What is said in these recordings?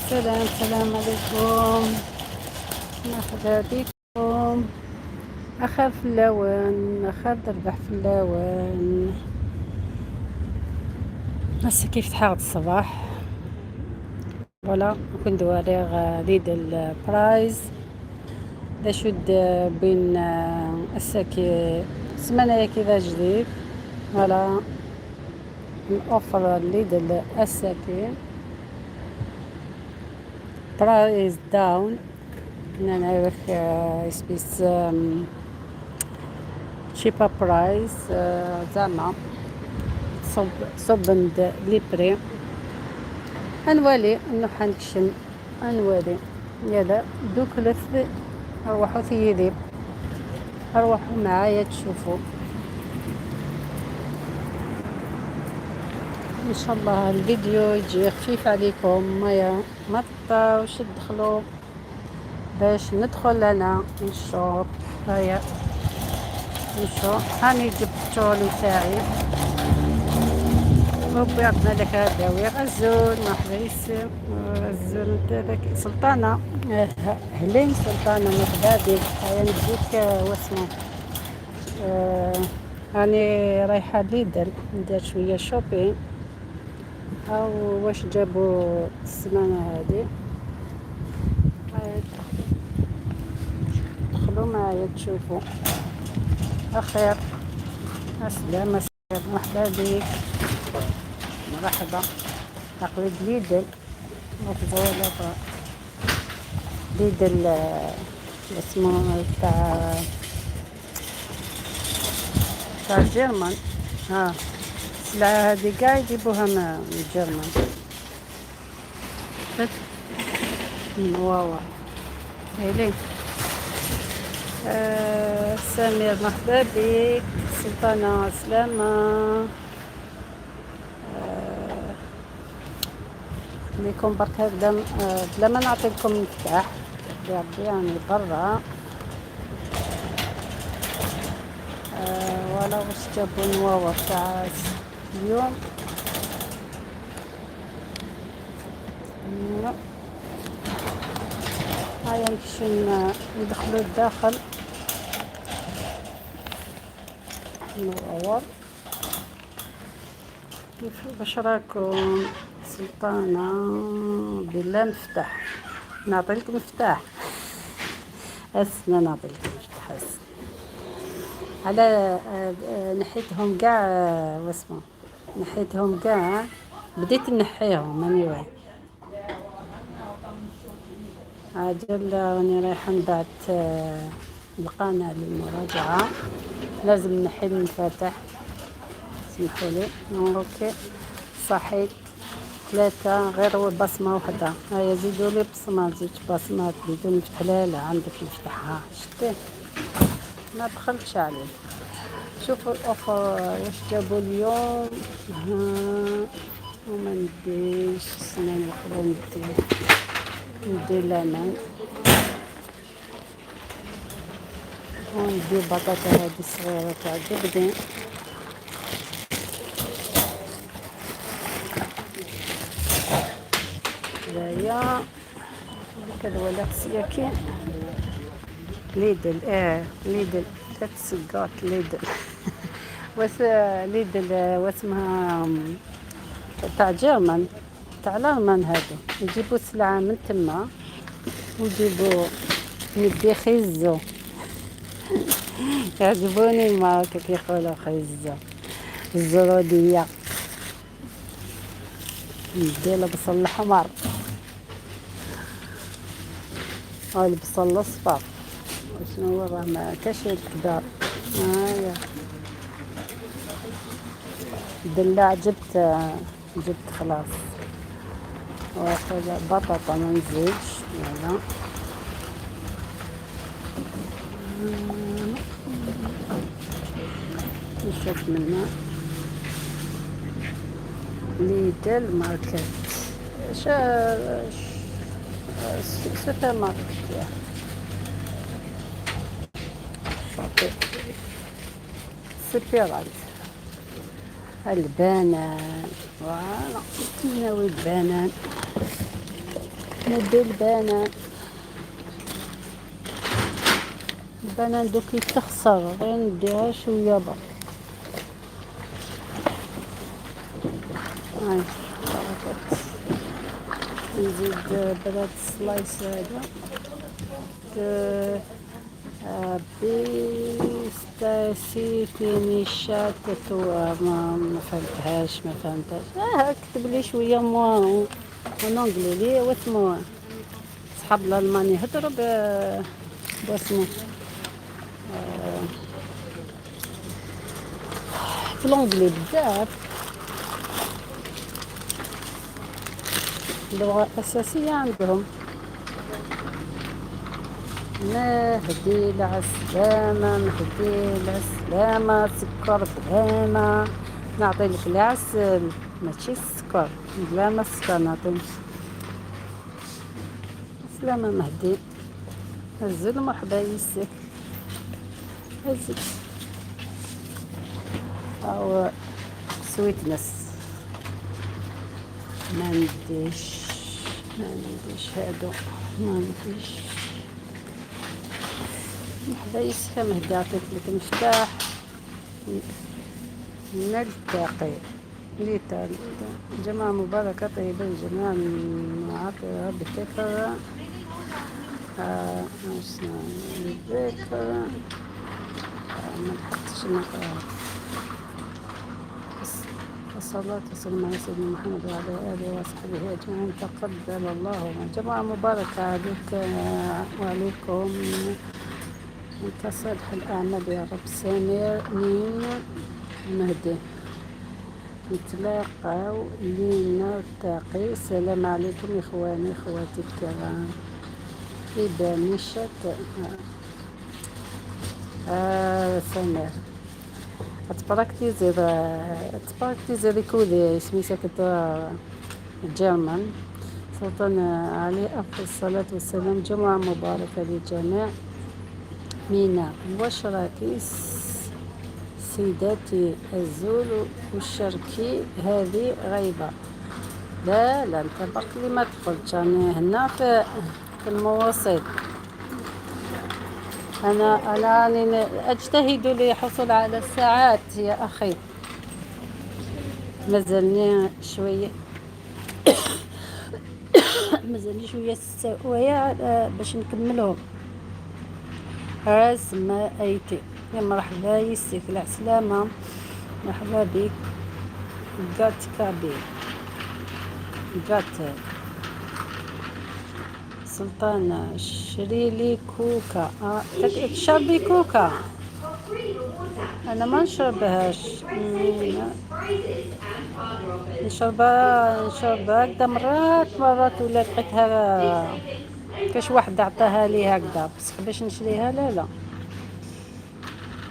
السلام، السلام عليكم، مرحبا بكم. اخر فلاون، اخر دربح فلاون. هسه كيف تحاغد الصباح voilà كنت دواريغ Lidl price دا شد بين الساكي سمانة كذا جديد. voilà ال offre Lidl الساكي price down نعرف سبيس cheaper price زعما صب صب les prix. انوالي انو حنكشن انوالي يلا دوك لث روحوا ثيدي روحوا معايا تشوفوا ان شاء الله الفيديو يجي خفيف عليكم. ما تبطاوش تدخلوا باش ندخل انا نشوف. هيا نشوف، هاني جبت الترولي تاعي. ربي يعطينا لك هذا غزول. مرحبا يسم غزول هذاك سلطانة. اهلين سلطانة، مرحبا بك. هيا نديك واسمو. هاني رايحة Lidl ندير شوية shopping. او واش جابوا السمانة هادي. دخلوا معايا تشوفوا. اخير السلامة، مرحبا بك، مرحبا. تقليد Lidl ولا Lidl اسمه تاع German. ها السلعة هادي قاع يجيبوها من German. واو هيلي. سمير مرحبا بك. سلطانة سلامة. ليكم برك هكذا بلا ما نعطيكم المفتاح ربي يعني برا. ولا واش جابو نواور تاع اليوم. هيا نمشي ندخلو الداخل نور. كيف باش راكم؟ سلطانة بالله مفتاح نعطي لكم مفتاح. اسنا نعطي لكم مفتاح. اسنا على نحيتهم كاع. واسمو نحيتهم كاع، بديت نحيهم ماني واعي عاجل. راني رايحة نبعث القناة للمراجعة، لازم نحي المفاتح. سمحوا لي. OK صحيت ثلاثة غير بصمة وحدة. هيا زيدوا لي بصمة، زوج بصمات بدون مفتاح. لا لا عندك مفتاح. شتي ما دخلتش عليه. شوفوا ال offre واش جابوا اليوم. ها وما نديش السنان الأخرى، ندي لامان وندي البطاطا هذه الصغيرة تعجبني. هيا هذيك ولا كي Lidl. Lidl let's got Lidl. واس Lidl واسمها تاع German، تاع الالمان. هادو يجيبو السلعة من تما ويجيبو ندي خيزو. يعجبوني الماركة كيقولوا خيزو الزرودية. ندي البصل الأحمر البصل الأصفر. شنو هو راه ما كاش الكبار. هايا الدلاع جبت خلاص. واخذ بطاطا ما نزيدش. يلا نشوف منا Lidl market سوبر ماركت سوبرات البنان. voilà ناوي البنان. ندي ال banane، ال banane دوك تخسر، غير نديها شوية برك. هاي بركات. نزيد bread slice هذا. بيستاسي تو ما فهمتهاش، ما فهمتهاش. كتب لي شوية moi en anglais لي واسمو. صحاب الالماني هضروا باسمو في l'anglais بزاف، لغة أساسية عندهم. مهدي العسلامة، مهدي العسلامة، سكر بلاما نعطي لك العسل ماشي السكر، بلا ما السكر نعطي. سلامة مهدي، هزل، مرحبا يسك هزل. أو sweetness ما نديش، ما نديش هادو، ما نديش. مرحبا يسك مهدي، عطيت لك مفتاح. نلتقي ليتا. جماعة مباركة طيبة الجماعة عطيها بفكرة. الذكر ما لحقتش نقرا. الصلاة والسلام على سيدنا محمد وعلى آله وصحبه أجمعين. تقبل الله. جماعة مباركة عليك وعليكم تصالح الأعمال يا رب. سمير مين مهدي، نتلاقاو لنلتقي. السلام عليكم إخواني إخواتي الكرام. إذا مشت سمير تبراكتيزي، تبراكتيزي ريكودي سميتها كتا German. سلطان عليه أفضل الصلاة والسلام. جمعة مباركة للجميع. مينا واش راكي سيداتي الزول والشركي؟ هذه غيبة. لا لا، انت برك اللي ما دخلتش، انا هنا في المواصل. انا راني اجتهد للحصول على الساعات يا اخي، مازالني شويه، مازالني شويه سوايع باش نكملهم. راس ما ايتي، يا مرحبا يسيك العسلامة، مرحبا بك. جات كابي جات سلطانة، شري لي كوكا. تشربي كوكا؟ انا ما نشربهاش، نشربها نشربها هكذا مرات مرات، ولا لقيتها كاش واحد عطاها لي هكذا، بصح باش نشريها لا لا.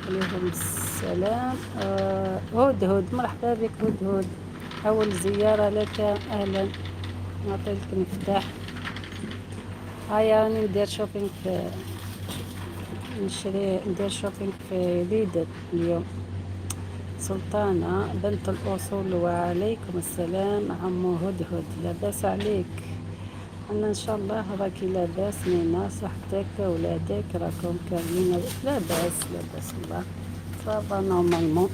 عليكم السلام. هود هود، مرحبا بك هود هود، أول زيارة لك، أهلا. نعطي لك مفتاح. هيا راني ندير shopping في نشري، ندير shopping في Lidl اليوم. سلطانة بنت الأصول، وعليكم السلام عمو هدهد، لاباس عليك؟ أنا إن شاء الله راكي لاباس. نينا صحتك أولادك راكم كاملين لاباس؟ لاباس الله، ça va normalement.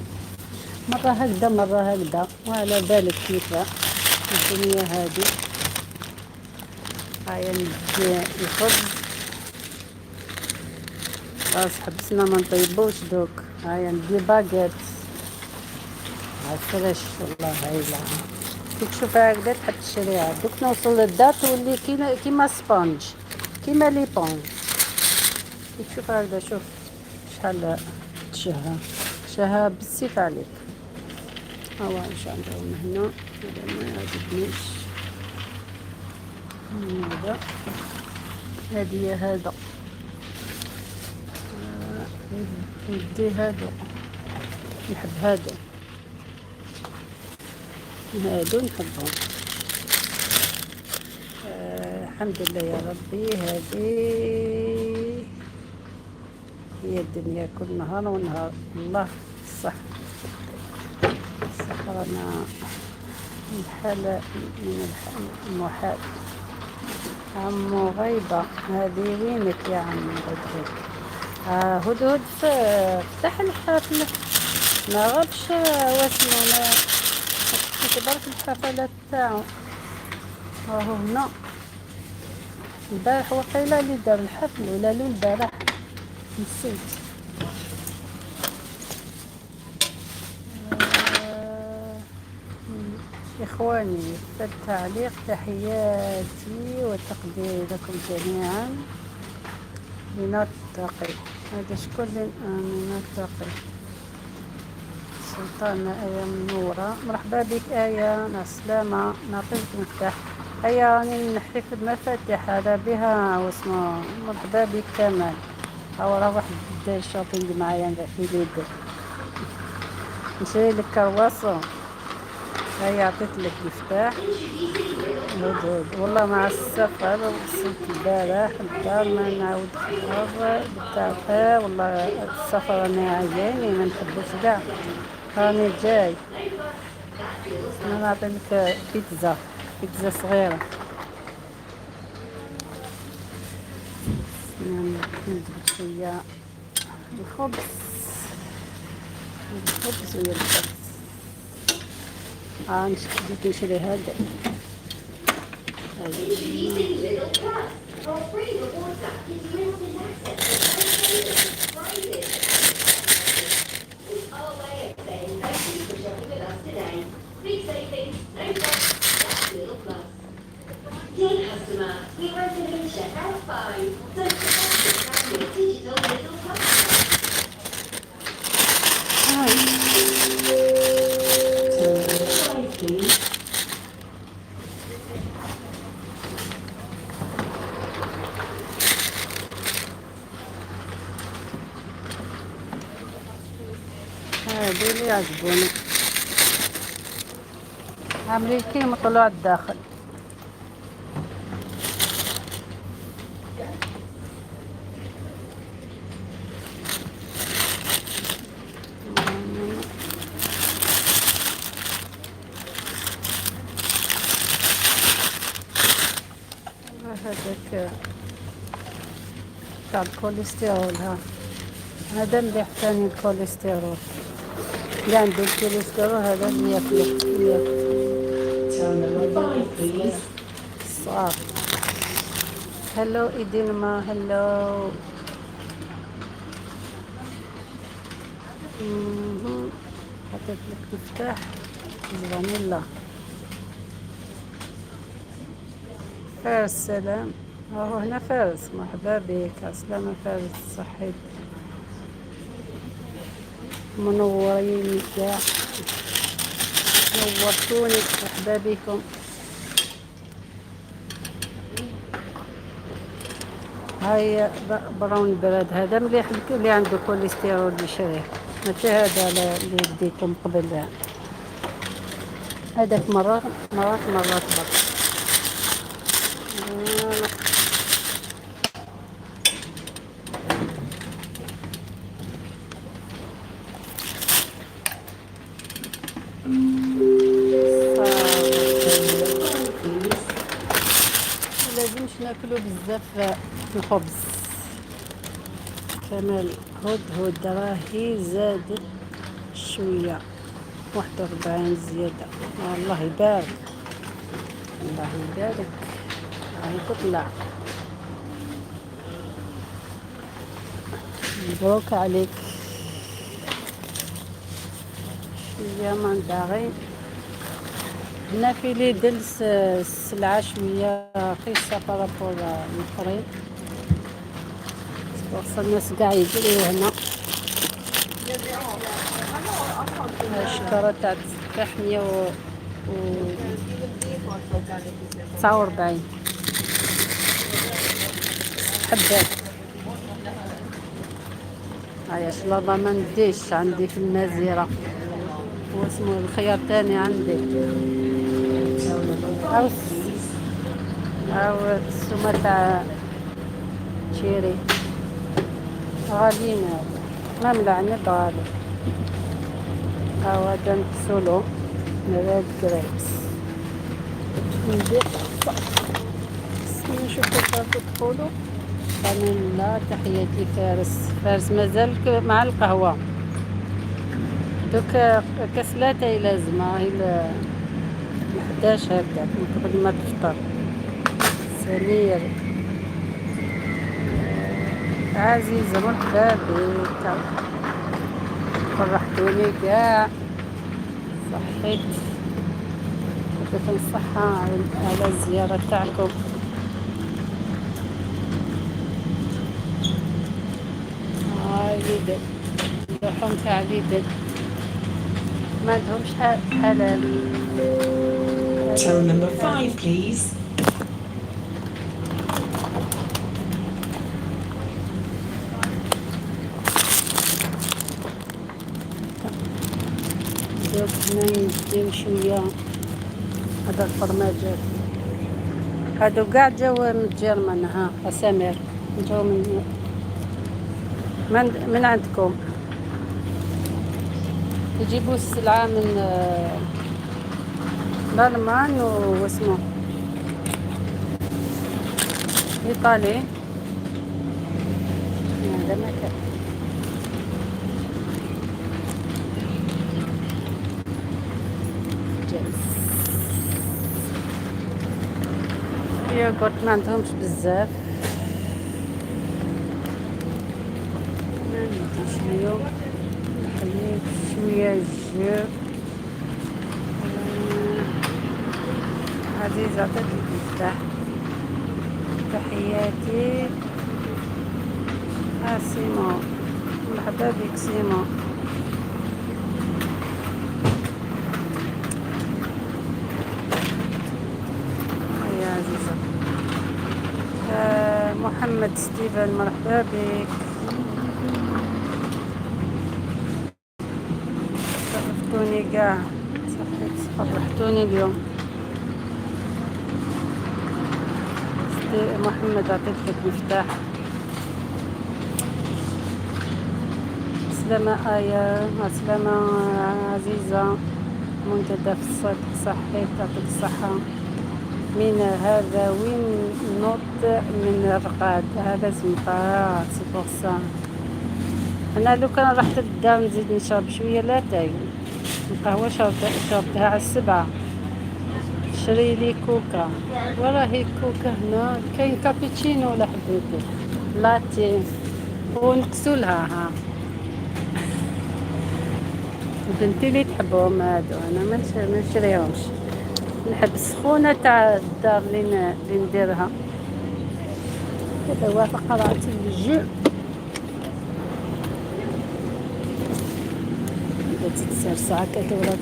مرة هكذا مرة هكذا، وعلى بالك كيف الدنيا هذه. هيا ندي الخبز، خلاص حبسنا ما نطيبوش دوك. هيا ندي baguette fraîche، والله هايلة، كي تشوفها هكذا تحب تشريها. دوك نوصل للدار تولي كيما sponge، كيما l'éponge. كي تشوفها هكذا، شوف شحال تشهى، تشهى بالسيف عليك. هاو واش عندهم هنا؟ هذا ما يعجبنيش هذا، هذه هذا ندي هادو، نحب هادو، هادو نحبهم. الحمد لله يا ربي، هذه هي الدنيا، كل نهار ونهار. الله صح صح، رانا الحالة من المحال. عمو غيبة هذه، وينك يا عمو هدهد؟ هدهد فتح الحفل، ما غابش. واسمو ما برك الحفلات تاعو، راهو هنا البارح وقيلة اللي دار الحفل ولا لو البارح، نسيت. إخواني في التعليق، تحياتي وتقديري لكم جميعا. لنلتقي، هذا شكون لنلتقي؟ سلطانة آية منورة، مرحبا بك آية، مع السلامة. نعطيك مفتاح هيا، راني نحي في المفاتيح هذا بها واسمو. مرحبا بك كمال، هاو راه واحد داير shopping معايا في ليدل، نشري لك كرواسون. هيا عطيت لك مفتاح هدهد. والله مع السفر وصلت البارح الدار، ما نعاود خبر بالتعب. والله السفر انا عياني، ما نحبوش كاع. راني جاي، انا نعطي لك بيتزا، بيتزا صغيرة. نجبد شوية الخبز، الخبز ويا الخبز. جيت نشري هذا. Introducing Lidl Plus, our free rewards app gives you instant access to savings, prizes, and it's our way of saying thank you for shopping with us today. Big savings, no fuss, that's Lidl Plus. Dear customer, we regularly check out 5. Don't forget to grab your digital Lidl Plus card. هاي. Five, please. هادو اللي يعجبوني، عاملين مطلوع الداخل. هذاك تاع الكوليسترول، ها هذا مليح ثاني الكوليسترول، اللي عنده الكوليسترول هذا اللي ياكله ياكل. Terminal 5, please. صار. hello إيدينما، hello. حطيت لك مفتاح فانيلا. فارس سلام، هو هنا فارس، مرحبا بك، عسلامة فارس، صحيت. منورين كاع، نورتوني، مرحبا بكم. هاي brown bread، هذا مليح اللي عنده كوليسترول يشريه، ماشي هذا اللي بديتم قبل هذاك، مرات مرات مرات برك. voilà. Terminal 5, please. لازمش ناكلو بزاف الخبز. كمال هدهد راهي زادت شوية، 41 زيادة، الله يبارك، الله يبارك، راهي تطلع. مبروك عليك. شوية ماندارين هنا في ليدل، السلعة شوية رخيصة par rapport الآخرين، وصل الناس كاع يجريو هنا. الشكارة تاع التفاح 149 حبات. هيا شلاضة ما نديش، عندي في المزيرة. واسمو الخيار تاني عندي. Terminal 5, please. أو السومة تاع cherry غاليين، même العنب غالي. هاو هذا نقصولو red grapes، ندير نشوف. واش راكم تقولوا؟ لا، تحياتي فارس. فارس مازال مع القهوة. دوك كاس لاتاي لازمة إلى 11 هكاك من قبل ما تفطر. سمير، عزيزة، مرحبا بك، فرحتوني كاع. صحيت، يعطيكم الصحة على الزيارة تاعكم. هاي ليدل، اللحوم تاع ليدل ما عندهمش حلال. Till number 5, please. دوك هنا نديو شوية هذا الفرماجات، هادو كاع جاو من German. ها سمير، جاو من عندكم، يجيبوا السلعة من الألمان واسمه إيطالي. هذا ما كان جاهز. ياغورت ما عندهمش بزاف. ما عندهمش اليوم الحليب، شوية jus. عزيزة عطيت المفتاح، تحياتي. سيمو، مرحبا بك سيمو. يا عزيزة. محمد ستيفن، مرحبا بك، شرفتوني كاع، صحيت، فرحتوني اليوم. محمد عطيت لك مفتاح. سلامة آية، سلامة عزيزة. منتدى في الصدق، صحيت، يعطيك الصحة. من هذا وين نوض من الرقاد، هذا زنقة، c'est pour ça. انا لو كان رحت للدار نزيد نشرب شوية لاتاي. القهوة شربتها على 7. شري لي كوكا، وراهي كوكا هنا. كاين كابيتشينو ولا حبيتي لاتي ونقصوا لها. ها بنتي اللي تحبهم هادو، انا ما نشريهمش. نحب السخونه تاع الدار اللي نديرها. هذا هو قرعة ال jus. بدات ساعة كدورة.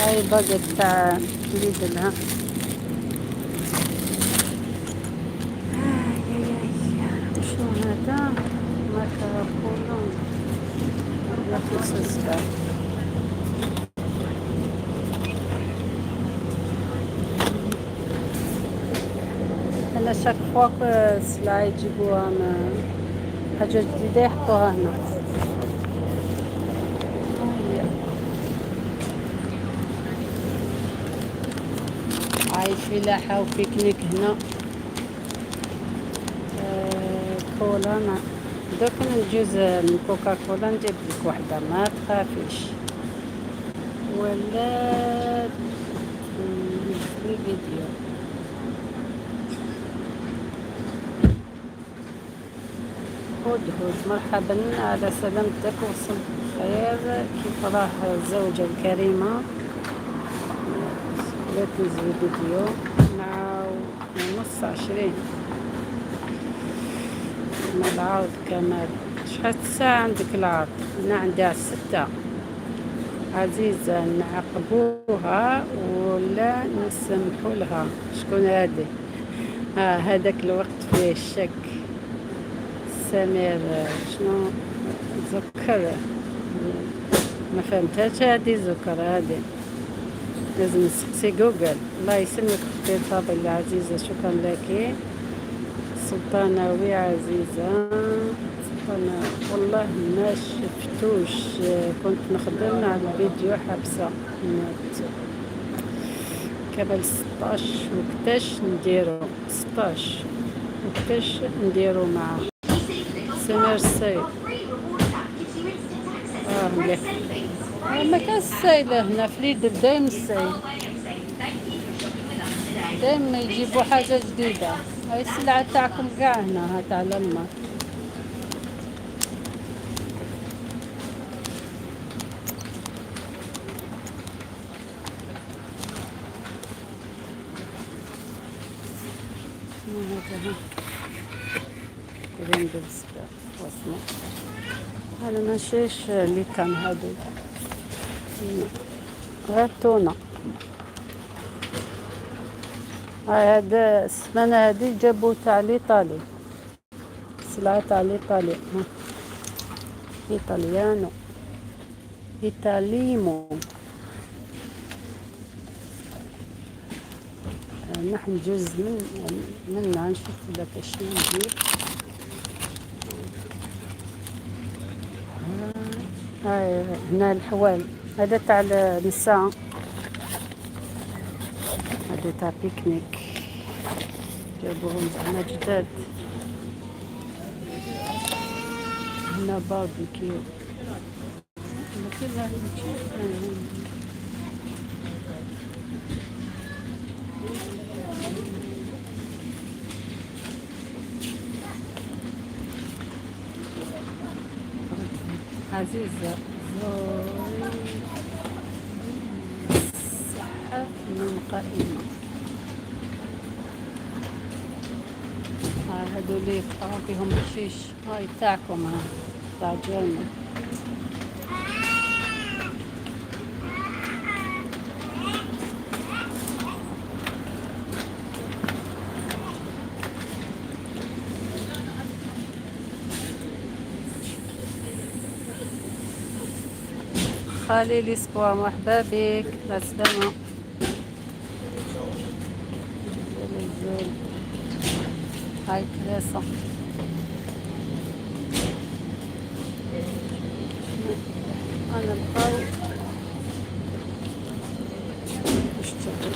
هاي باقي تاع ليدل. ها اي شنو هذا؟ ماكروكولون لا 75. انا chaque fois السلعة يجيبوها حاجة جديدة يحطوها هنا. هاي هاي فلاحة وبيكنيك هنا. كولا دوك نجوز من كوكا كولا نجيب لك وحدة، ما تخافيش. ولا في فيديو هدهد، مرحبا، على سلامتك، وصلت بخير؟ كيف راه الزوجة الكريمة؟ لا تنزل فيديو مع نص عشرين من العرض. كمال، شحال الساعة عندك العرض؟ أنا عندي على 6. عزيزة، نعاقبوها ولا نسمحوا لها؟ شكون هادي؟ هذاك الوقت فيه الشك. سمير، شنو زكر؟ ما فهمتهاش هادي، زكر هادي لازم نسقسي جوجل. الله يسلمك اختي الفاضلة العزيزة، شكرا لك. سلطانة عزيزة، سلطانة، والله ما شفتوش، كنت نخدم على الفيديو، حابسة نت. كمل 16 وقتاش نديرو 16 وقتاش نديرو مع سمير sale. اه مليح. ما كان ال sale هنا في Lidl، دايما ال sale، دايما يجيبوا حاجة جديدة. هاي السلعة تاعكم كاع هنا، ها تاع لما شنو هذا؟ ها Pringles واسمو. انا ما نشريش les cannes هادو، غير تونة. هاي هاد السمانة هادي جابو تاع l'Italie، سلعة تاع l'Italie، ها Italiano ايطاليمو. نحن نجوز من منا نشوف ولا كاش نجيب. هاي هنا الحوال، هذا تاع النساء، هذا تاع بيكنيك، جابوهم زعما جداد. هنا باربيكيو. عزيزة زوري الصحة من قائمة. هادو اللي يقطعوا فيهم الحشيش، هاي تاعكم، ها تاع German. خالي الاسبوع، مرحبا بك، مع السلامة. الزول هاي كراسة. انا بقاو نشتغل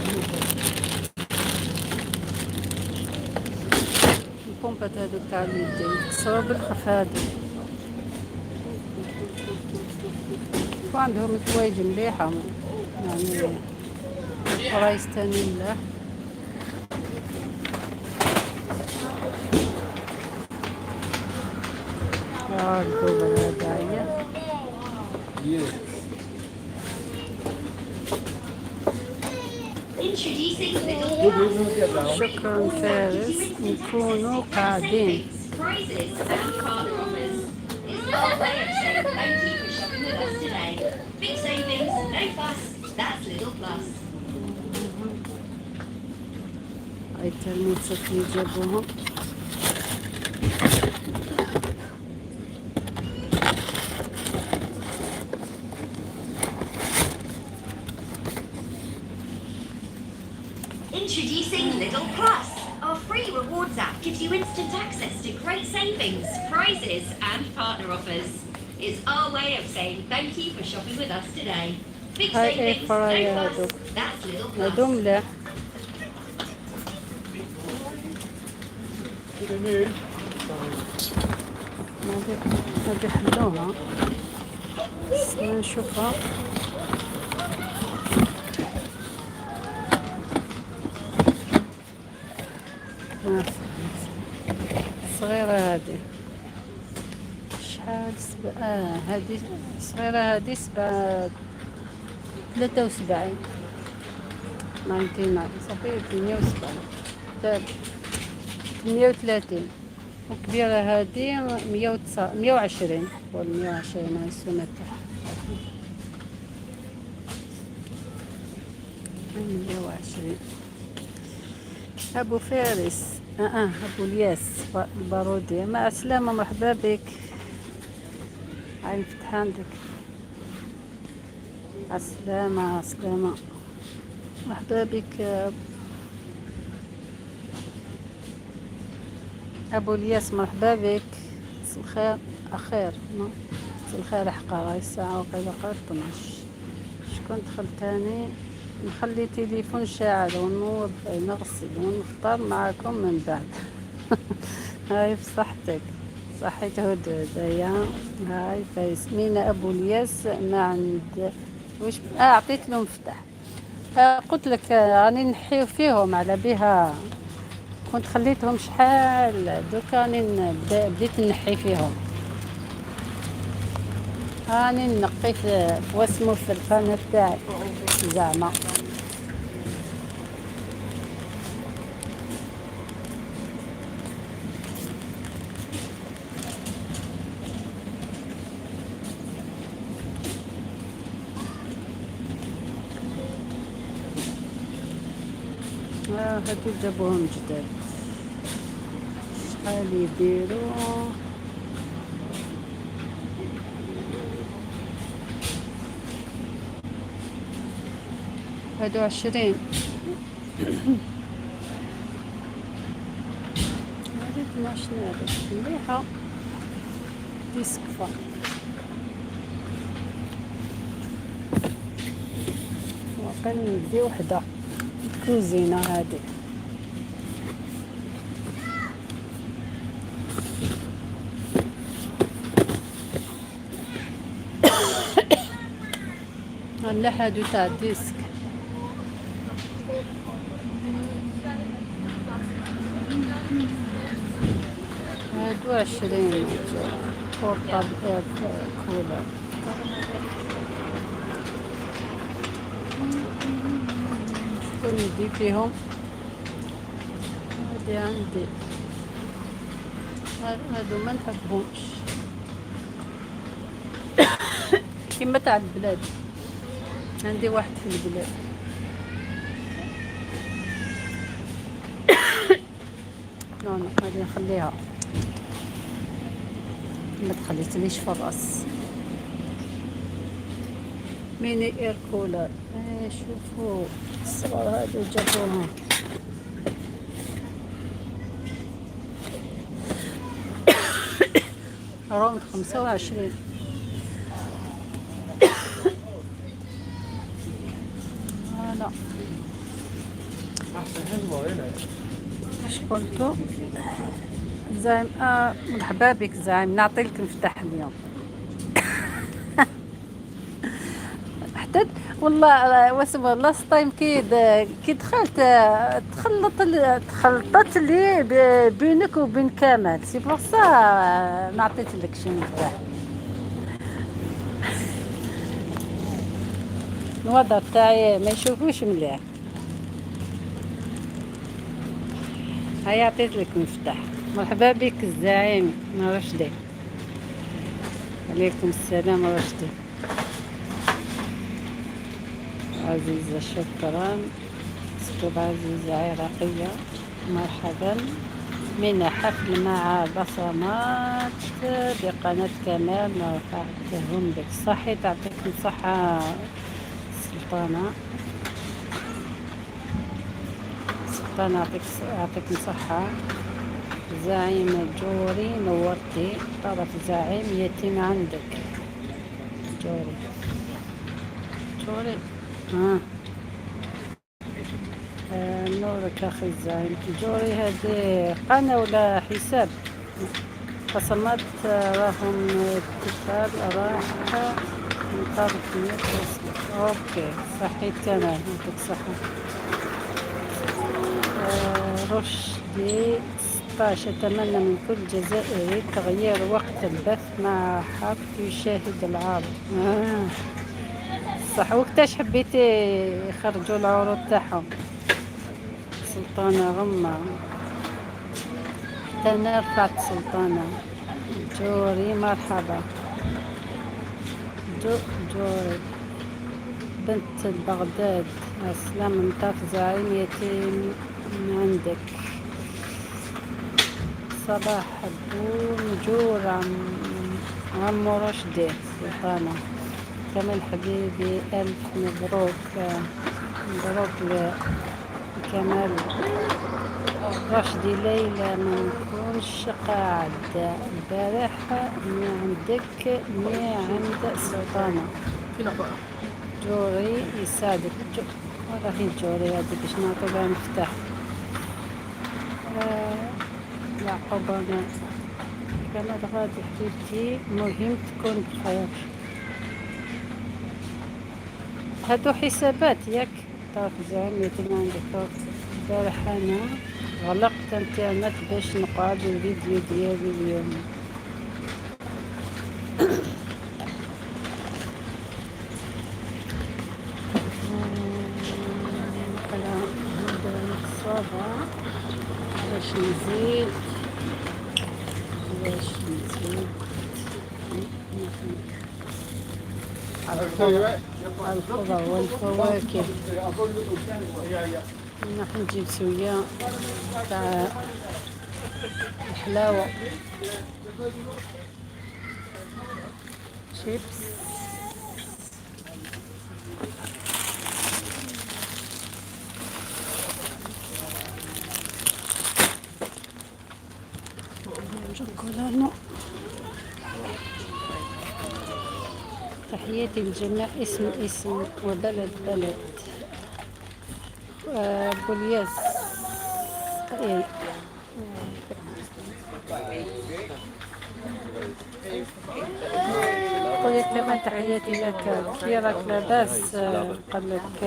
البومبات هادو تاع اليدين كسروا بالخف هادو، وعندهم حوايج مليحة، يعني price تاني ملاح. الدولة هذا هي. Introducing Lidl. شكرا فارس، نكونوا قاعدين. Prizes and partner offers. It's our way of saying thank you for shopping with us today. Big savings, no fuss. That's Lidl Plus. هاي الترموسات اللي جابوهم. Introducing Lidl Plus. Our free rewards app gives you instant access to great savings, prizes, and partner offers. It's our way of saying thank you for shopping with us today. Big هاي air savings, no fryer fuss. هادو. That's Lidl Plus. هادو ملاح. هادي حلوها، استنى نشوفها. صغيرة هادي شحال؟ هادي صغيرة، هادي سبعة 73 99، صافي 807، 38. وكبيرة هادي 109، 120 ولا 120، هاي السنة تاعها 120. أبو فارس، أبو الياس البارودي، مع السلامة، مرحبا بك. هاي نفتح عندك. السلامة السلامة، مرحبا بك أبو الياس، مرحبا بك. مساء الخير، أخير مساء الخير. حقا راهي الساعة وقيلا قريب 12. شكون دخل تاني؟ نخلي تليفون شاعل ونوض نغسل ونفطر معاكم من بعد. هاي بصحتك، صحيت هدهد. هيا هاي فايز مينا ابو الياس ما عند وش عطيت له مفتاح. قلت لك راني نحيو فيهم على بها كنت خليتهم شحال، دوكا راني بديت نحي فيهم، راني نقي في واسمو في القناة تاعي زعما. هادو جابوهم جداد، شحال يديروا؟ هادو 20. هادي 12,000 مليحة ديسكفا. وقال ندي وحدة كوزينة هادي. لا هادو تاع disque. هادو 20 portable air cooler. شكون ندي فيهم؟ هادي عندي، هادو ما نحبهمش كيما تاع البلاد، عندي واحد في البلاد. non non غادي نخليها، ما تخليتنيش في الراس. mini air cooler. ايه شوفوا الصغار هادو جابوهم. روند 25. voilà اش قلتو زعيم؟ مرحبا بك زعيم، نعطي لك مفتاح اليوم. حتى والله واسمو last time كي دخلت تخلطت لي بينك وبين كمال، c'est pour ça ما عطيت لك شي مفتاح. الوضع تاعي ما يشوفوش مليح. هيا عطيت لك مفتاح. مرحبا بك الزعيم رشدي. عليكم السلام رشدي. عزيزة شكرا. سكوب عزيزة عراقية مرحبا. من حفل مع بصمات بقناة كمال رفعتهم لك. صحي تعطيك الصحة سلطانة. سلطانة يعطيك الصحة. زعيم جوري نورتي. طرف زعيم يتيم عندك جوري. جوري نورك أخي الزعيم جوري. هذه قناة ولا حساب؟ بصمات راهم اتصال راح من طرف OK صحيت تمام يعطيك الصحة. رشدي 16. أتمنى من كل جزائري تغيير وقت البث مع حق يشاهد العرض. صح. وقتاش حبيتي يخرجوا العروض تاعهم؟ سلطانة غمة حتى أنا رفعت سلطانة جوري مرحبا. جوري بنت بغداد السلام. من طرف زعيم يتيم عندك. صباح bonjour عمو رشدي سلطانة كمال حبيبي ألف مبروك. مبروك لكمال رشدي. ليلى ما نكونش قاعد البارح مي عندك مي عند سلطانة. جوري يساعدك. راهي جوري هادي باش نعطيلها مفتاح. يعقوب انا كانت غادي حبيبتي، المهم تكون بخير. هادو حسابات ياك طاف زعما عندك. البارح انا غلقت انترنت باش نقعد الفيديو ديالي اليوم. نقرا باش نزيد باش نزيد الخضر والفواكه. نحن نجيب شوية تاع الحلاوة، شيبس. chocolat non. تحياتي للجميع، اسم اسم وبلد بلد. بولياس إيه. خويا كمان تحياتي لك، كي راك لاباس؟ قال لك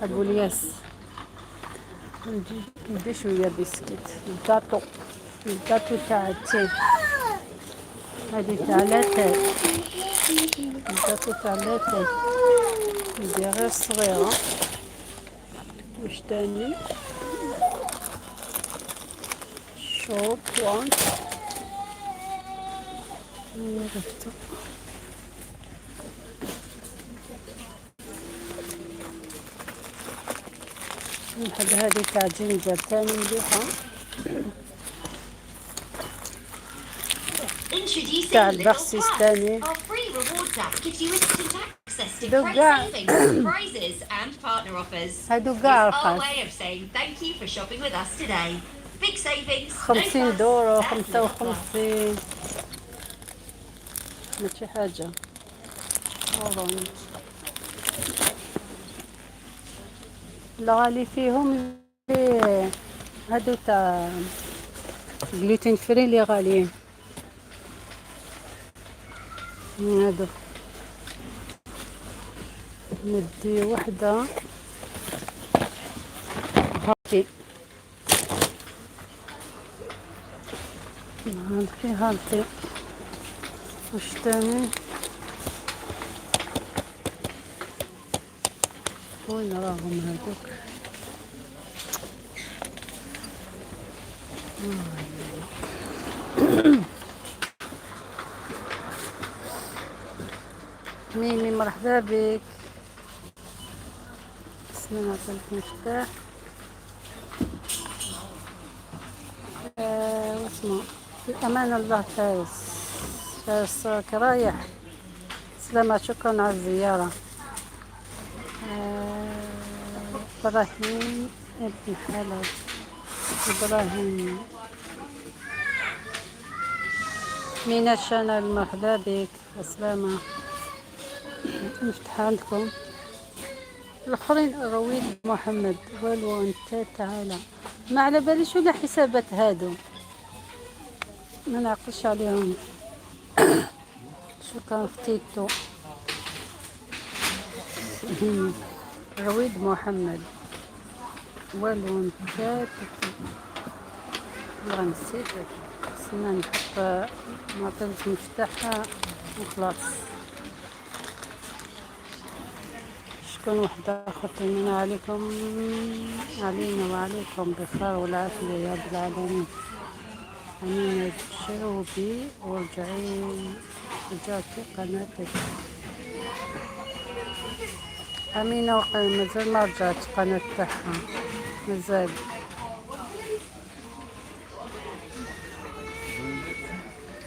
ابو الياس ندي شويه biscuit، ال gâteau، ال gâteau تاع التاي، هذه تاع لاتاي، الكاطو تاع لاتاي ندي غير صغيره. واش تاني؟ shop one عرفتو. نحب هذه تاع ginger تاني مليحة. Introducing تاع Lidl البخسيس Plus. تاني. Our free rewards app gives you instant access to دوك great كاع savings, prizes, and partner offers. هادو كاع It's our رخاص. way of saying thank you for shopping with us today. Big savings, no 50 fuss, دورو at خمسة Lidl Plus. وخمسين ماشي حاجة. orange الغالي فيهم اللي هادو تاع gluten free اللي غاليين. هادو ندي وحدة healthy healthy healthy. واش تاني؟ وين راهم هادوك؟ ميمي مرحبا بك. بسم الله، نعطيك مفتاح. واسمه في امان الله. فارس فارس راك رايح؟ سلامة، شكرا على الزيارة. ابراهيم ابن حلب، ابراهيم مينا channel مرحبا بك، السلامة. نفتح عندكم الاخرين. رويد محمد والو انت تعالى ما على باليش ولا حسابات هادو ما نعقلش عليهم. شكرا اختيتو. رويد محمد والو انت والله نسيت. خصنا نحط نعطيك مفتاح وخلاص. شكون واحد اخر؟ طمنا عليكم، علينا وعليكم بخير والعافية يا رب العالمين. أمينة جاوبي ورجعي، رجعتي قناتك أمينة؟ مازال ما رجعت قناة تاعها مازال.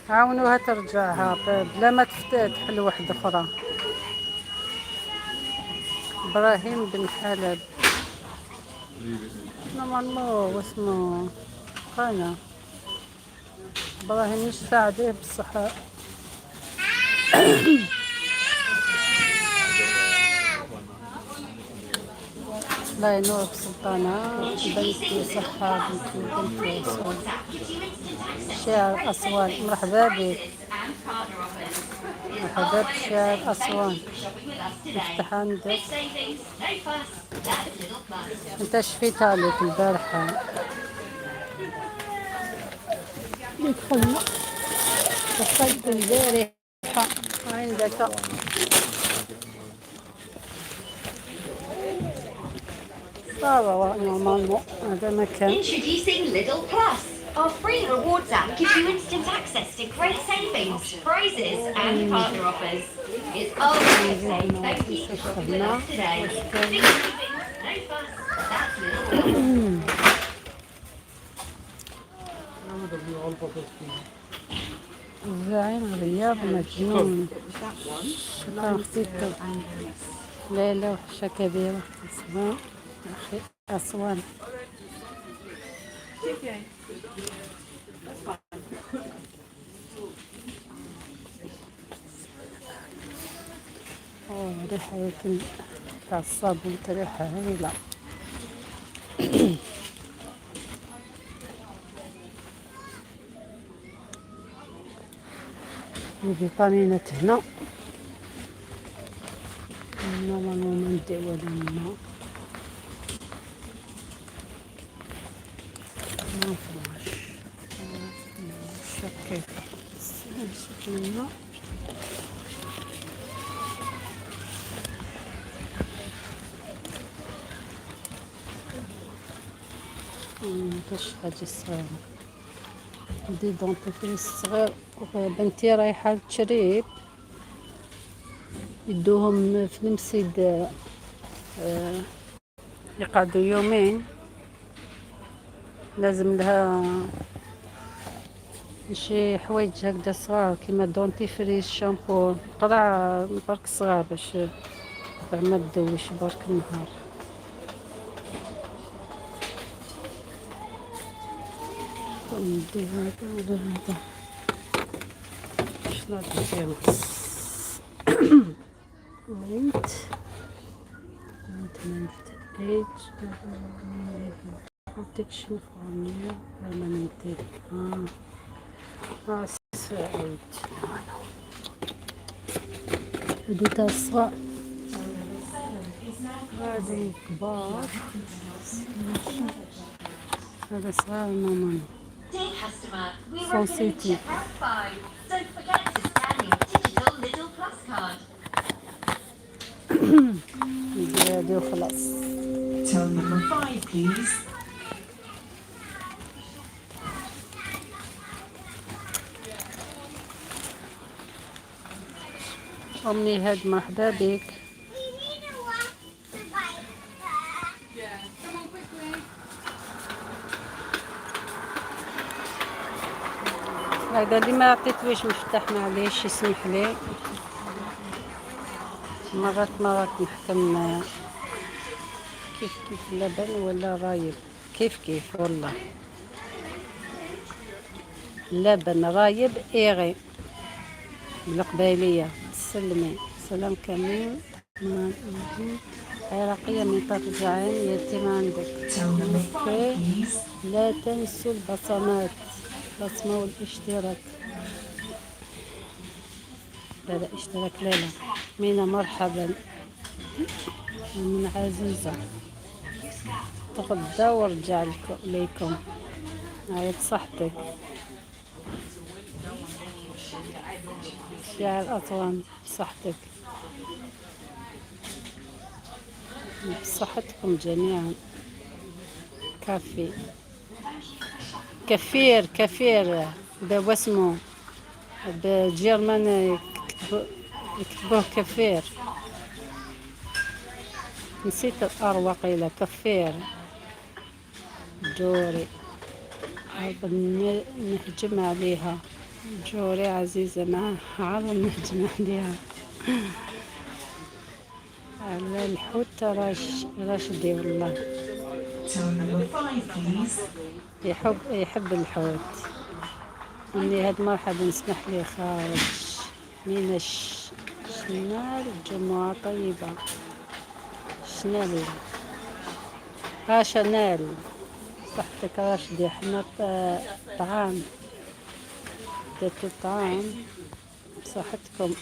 عاونوها ترجعها بلا ما تحل واحدة أخرى. إبراهيم بن حلب normalement واسمو قناة إبراهيم مش ساعده بصح. الله ينورك سلطانة بنتي، صحة بنتي، بنتي أسوان، شاعر أسوان، مرحبا بك، مرحبا بشاعر أسوان. نفتح عندك، انت شفيت عليك البارحة. دخلنا، دخلت البارحة عندك. ça va normalement، هذا مكان. Introducing Lidl Plus. Our free rewards app gives you instant access to great savings, prizes, and partner offers. It's our way of saying thank you for shopping with us today. Big savings, no fuss. That's Lidl Plus. زعيم الرياض مجنون. شكرا اختي ليلى، وحشة كبيرة. أسماء، أخي أسوان. أوه، ريحة يمكن تاع الصابون، ريحة هايلة. الفيتامينات هنا، normalement ما ندي والو منا. ما فلاش شوف كيف نشوف منا. كاش حاجة صغيرة، des dentifrices صغير. بنتي رايحة تشريب، يدوهم في المسيد، يقعدوا يومين. لازم لها شي حوايج هكذا صغار كيما dentifrice، شامبو، قرع برك صغار باش ما تدوش برك النهار. ندي هذا ولا هذا؟ شنو différence؟ mint ointment age protection for new permanent. اه سعيد، هادو تاع الصغار، هادو كبار، هذا صغار normalement. Dear customer, we are opening Sensitive. checkout 5. Don't forget to scan your digital Lidl Plus card. ندير هادي وخلاص. Till number 5, please. أمي هاد، مرحبا بك. We need to walk the bike. Yeah. Come on quickly. هذا اللي ما عطيتوش مفتاح، معليش يسمح لي. مرات مرات نحكم كيف كيف، لبن ولا رايب كيف كيف. والله لبن رايب ايغي بالقبايلية. تسلمي، سلام كمين عراقية من طرف زعيم يتيم عندك. Till number 5, okay. please. لا تنسوا البصمات، البصمة والاشتراك. لا لا، اشتراك لا لا. مينا مرحبا من عزيزة. تغدى ورجع ليكم. هاي صحتك. شاعر أطوان، صحتك، بصحتكم جميعا. كافي كفير كفير باسمه ب German، يكتبوه كفير. نسيت ال R وقيلة. كفير جوري، عرض نهجم عليها. جوري عزيزة معاه، عرض نهجم عليها على الحوت. راشدي والله. Till number 5, please. يحب يحب الحوت. اني هاد مرحبا، نسمح لي خارج من شنال. جمعة طيبة شنال. ها شانيل، صحتك راشدي. حنا طعام، درتو طعام، بصحتكم.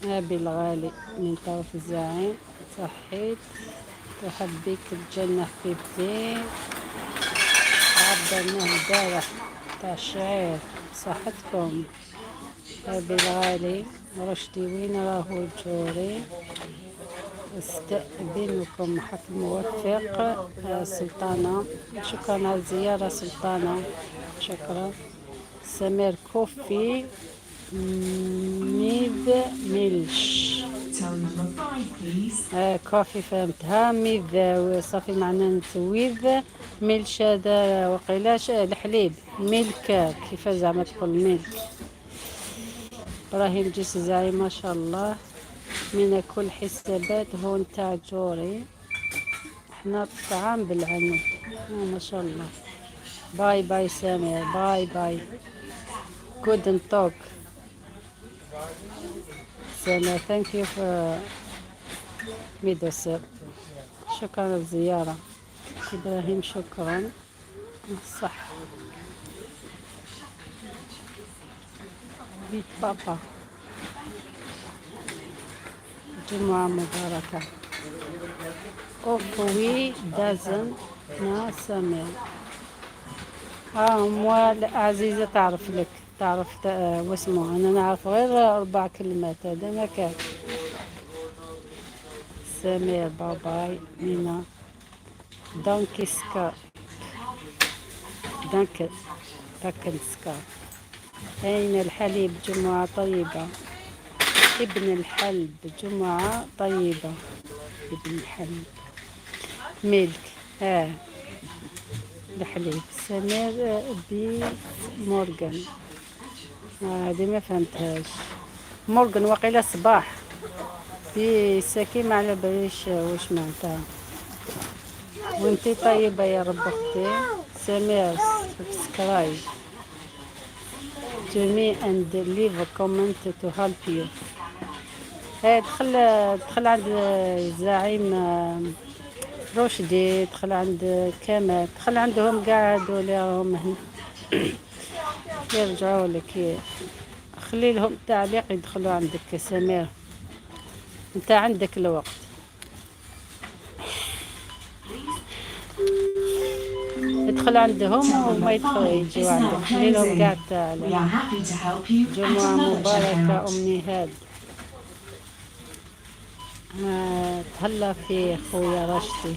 أبي الغالي من طرف الزعيم، صحيت، تحبيك الجنة حبيبتي. عبرناه البارح تاع الشعير، بصحتكم. أبي الغالي رشدي، وين راهو الجوري؟ استأذنكم، حفل موفق. سلطانة، شكرا على الزيارة سلطانة، شكرا. سمير، coffee with milk. Till number 5, please. Coffee فهمتها، with صافي معناه with milk، هذا وقيلاش الحليب، milk كيف زعما تقول milk. ابراهيم جيس زعيم، ما شاء الله، من كل حسابات هون تاع جوري. احنا الطعام بالعنب، ما شاء الله. bye bye سامر، bye bye، good talk سامر، thank you for ميدوسر، شكرا للزيارة. إبراهيم شكرا. صح، بيت بابا، جمعة مباركة. auf Wiedersehen نا سامر. مو عزيزة تعرف لك، تعرف واسمه. أنا نعرف غير أربع كلمات، هذا ما كان. سمير bye bye. مينا danke danke danke. أين الحليب؟ جمعة طيبة. ابن الحلب، جمعة طيبة. ابن الحلب، milk الحليب. سمير بي morgen، هذه ما فهمتهاش. morgen وقيلة صباح. بي ساكي ما على باليش واش معناتها. وانتي طيبة يا رب اختي. سمير، subscribe to me and leave a comment to help you. دخل، دخل عند الزعيم رشدي، دخل عند كمال، دخل عندهم كاع هادو اللي راهم هنا، يرجعوا لك. خلي لهم تعليق يدخلوا عندك. سمير، انت عندك الوقت، ادخل عندهم وما يدخلوا يجيو عندك. خلي لهم كاع التعليق. جمعة مباركة أم نهاد. تهلا في خويا رشدي ان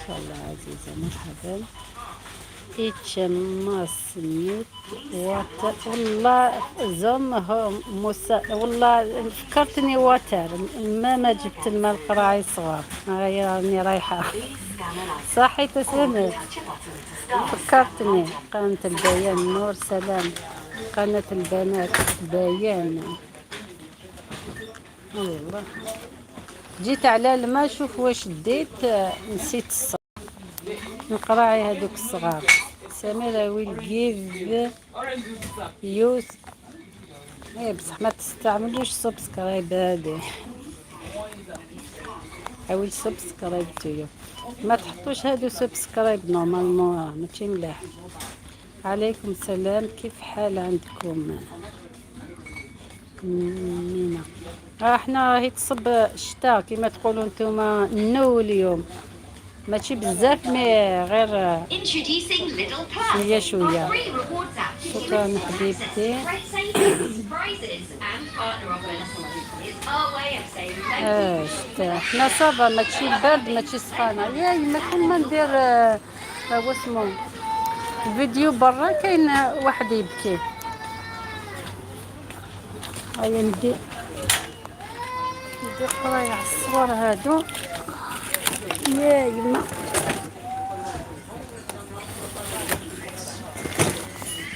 شاء الله. عزيزة مرحبا. ich muss mit water، والله زم هو موسى، والله فكرتني، water الماء، ما جبت الماء، القراعي صغار. هاي راني رايحة. صحيت سمر، فكرتني. قناة البيان نور، سلام. قناة البنات بيان. والله جيت على الماء، شوف واش ديت، نسيت الصغار، القراعي هذوك الصغار. سميرة will give you. ايه بصح ما تستعملوش subscribe هادي. I will subscribe to you. ما تحطوش هادو subscribe، normalement ماشي ملاح. عليكم السلام، كيف حال عندكم مينا؟ احنا راهي تصب الشتاء كما تقولوا نتوما النو. اليوم ماشي بزاف mais غير شويه شويه. شكرا حبيبتي. شتا حنا ça va، ماشي البرد ماشي سخانه. يا يما كل ما ندير واسمو فيديو برا كاين واحد يبكي. هيا ندي قرايه على الصور هادو. يا يما،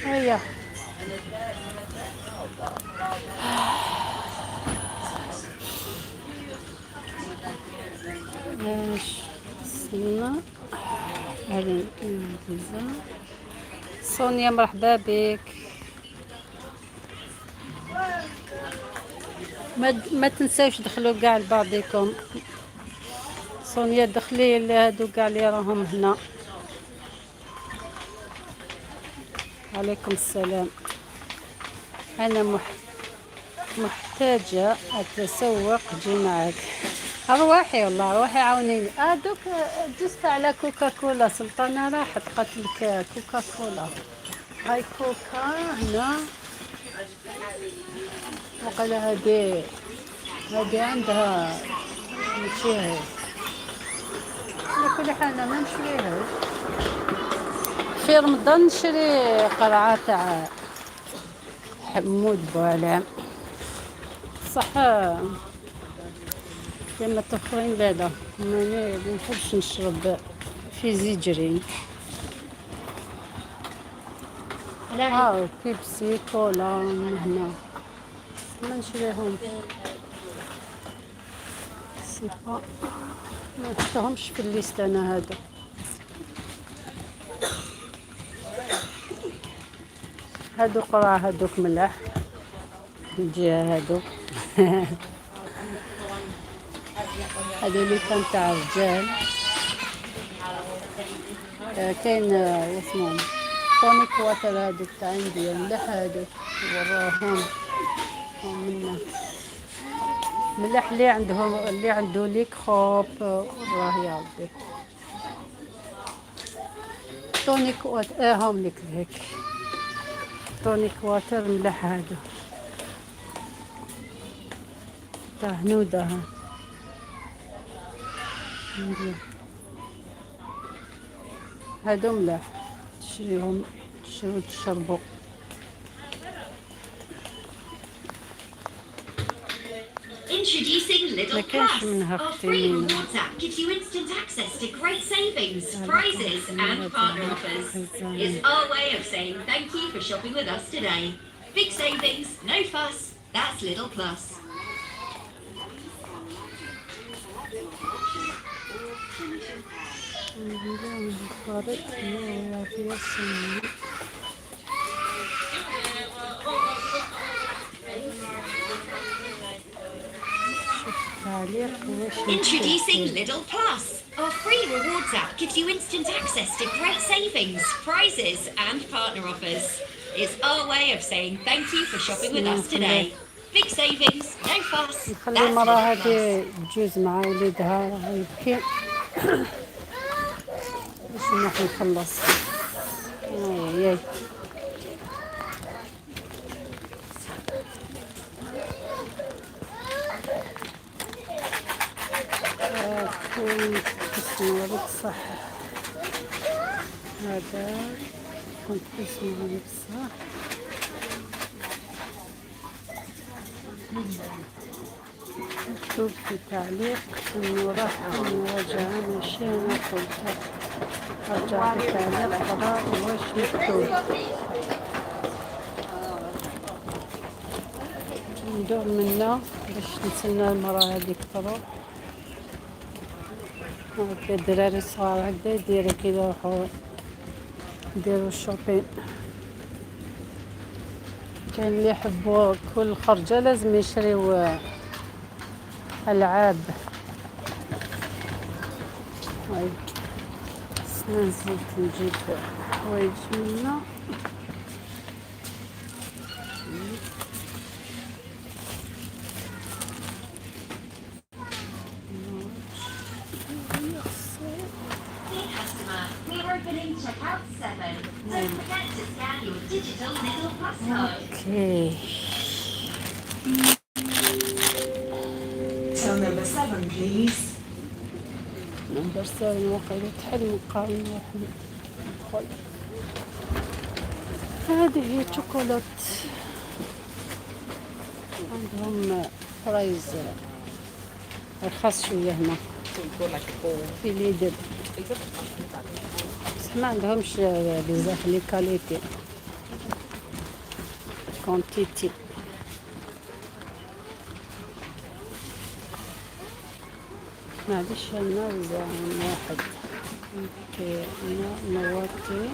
هيا. باش استنى، هذه البيتزا. سونيا مرحبا بك. ما تنساوش دخلوا كاع لبعضكم. سونيا دخلي لهادو كاع اللي راهم هنا. عليكم السلام. انا محتاجة اتسوق، جي معاك. ارواحي والله روحي عاونيني. دوك جست على كوكا كولا. سلطانة راحت قالت لك كوكا كولا. هاي كوكا هنا، وقال هادي عندها ماشي هي. على كل حال انا ما نشريهاش في رمضان، نشري قرعة تاع حمود بوعلام صح. لما الاخرين لا لا، ماني ما نحبش نشرب fizzy drink. بيبسي كولا من هنا ما نشريهم، c'est pas ما نحطهمش في ال liste انا هذا. هادو قرع هادوك ملاح الجهة هادو. هادو اللي كان تاع الرجال. كاين واسمهم tonic water، هادوك تاع عندي ملاح هادوك. وراهم هم منا ملاح اللي عندهم، اللي عنده les crampes. والله يا ربي tonic water. هم لك هيك tonic water ملاح هادو تاع هنودة. ها ندير هادو ملاح، تشريهم تشرو تشربوا. Introducing Lidl ما كانش Plus. منها Our اختي free مينا. rewards app gives you instant access to great savings, prizes, and partner offers. It's our way of saying thank you for shopping with us today. Big savings, no fuss. That's Lidl Plus. شوف تعليق واش Introducing نكتب. Lidl Plus. Our free rewards app gives you instant access to great savings, prizes, and partner offers. It's our way of saying thank you for shopping with us today. Big savings, no fuss. نخلي That's المرأة Lidl Plus. هذه تجوز مع وليدها، راه يبكي، باش نروح نخلص. اي اي كنت اسمه صح، هذا كنت اسمه صح. مكتوب في تعليق انه راح المراجعة، ماشي انا قلت. رجع في تعليق قرا واش مكتوب. ندور منا باش نتسنى المرأة هذيك تروح. هكا الدراري الصغار هكذا يديروا كي يروحوا يديروا ال shopping. كاين اللي يحبوا كل خرجة لازم يشريو ألعاب. هاي خصنا نزيد نجيب حوايج منا. Dear customer, we're opening checkout 7. Don't forget to scan your digital Lidl Plus card. okay. Till number 7, please. number 7 وقيلا تحل نقارن نروح ندخل. هذه هي شوكولات، عندهم price رخص شوية هنا في ليدل، بصح ما عندهمش بزاف les qualités quantité. معليش انا واحد. okay انا نورتي.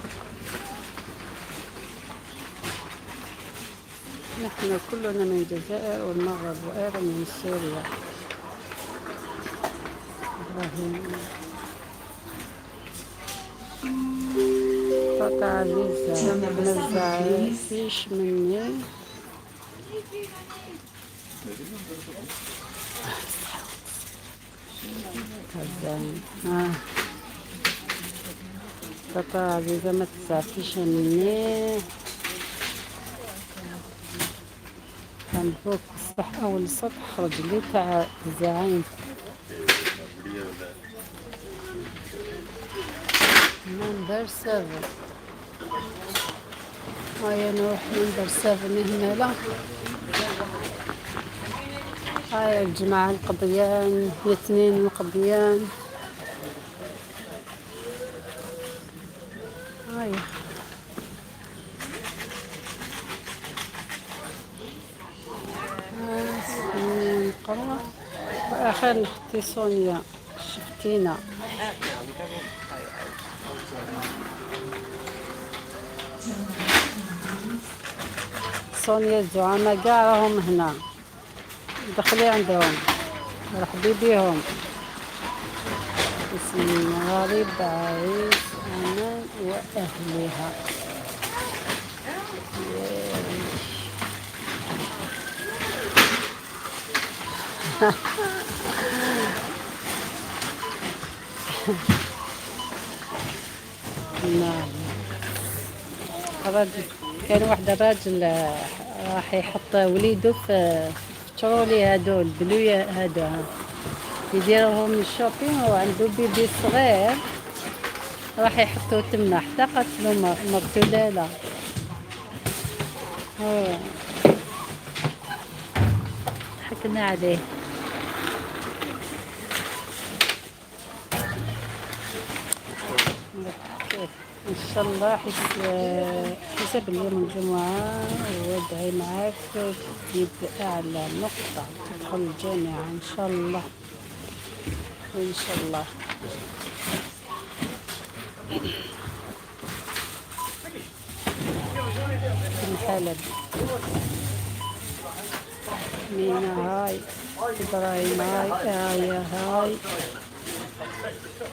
نحن كلنا من الجزائر والمغرب وأيضا من سوريا. إبراهيم طاطا عزيزة Till number ما seven, please. تزعفيش مني. هزان. آه. طاطا عزيزة ما تزعفيش مني، مبروك. بصح أول سطح خرج لي تاع الزعيم. number 7. هيا نروح number 7 هنا. لا هاي الجماعة القضيان الاثنين القضيان. هاي نقرا. وأخيرا أختي سونيا شفتينا. سونيا الزعامة كاع راهم هنا، دخلي عندهم رحبي بيهم. اسم المغرب عريس أمان وأهلها. نعم الراجل كان واحد الراجل راح يحط وليده في ترولي هادو البلوية هادو يديرهم ال shopping، وعنده bébé صغير راح يحطو تما حتى قتلو مرتو. لا لا آه. ضحكنا عليه. ان شاء الله حساب اليوم الجمعة، وادعي معاك تجيب اعلى نقطة تدخل الجامعة ان شاء الله. ان شاء الله. من حلب مينا هاي، ابراهيم هاي، آية هاي،